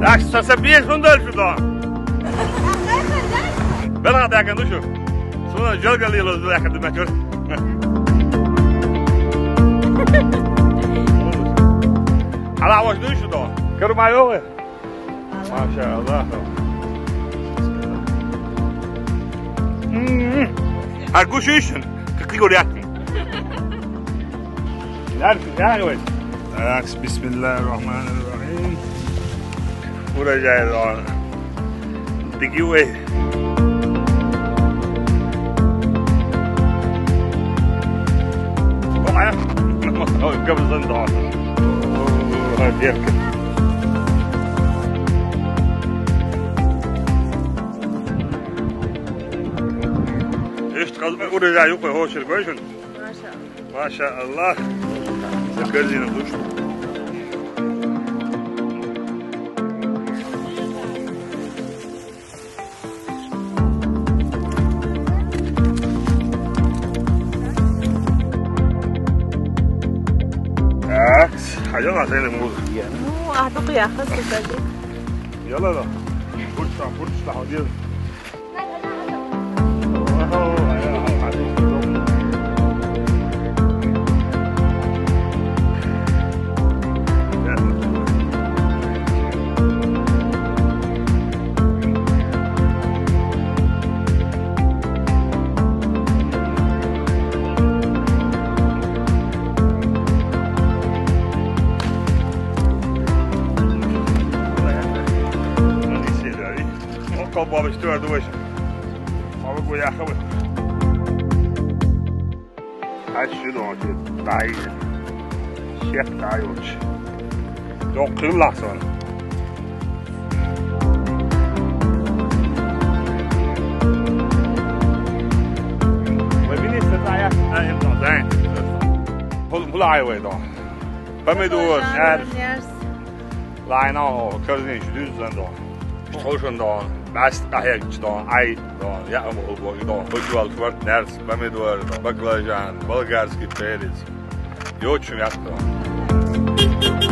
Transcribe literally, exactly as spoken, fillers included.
Так, са, са беш фунт дальше да. Бара да ка душу. Суна жалга лило да ка дума чор. Ала ваш душу да. Кармайо. Машалла. М. А гушишин. Как ты говорят? Яркий, яркий. Так, бисмиллахир рахманир рахим. Урожай да. Диги вай. О, ая. Ой, габзан да. О, дерка. Ишт казма урожай юкъа хошир гойшун. Машалла. Машалла. Корзина душ. Так, хайда ла сени муз? Ну, а дукъ яха сутади. Яла да. Бурча, бурча, ходил. Кал бабы стюар дуваш. Ала гуяха вы. Ай, сюда, дай. Всех даёт. Док, ты лахсан. Вы видите, это я, а, это, да. Пул, пул ай вы, да. Помидор, Помидор, нерс. Нерс. Лайна, корзинаш, дюз зан да. Тошан да, баст къахьегч да, ай да, я амул бо да. Хушвал кварт, нерс, помидор да, баклажан, болгарский перец. Йочу я да.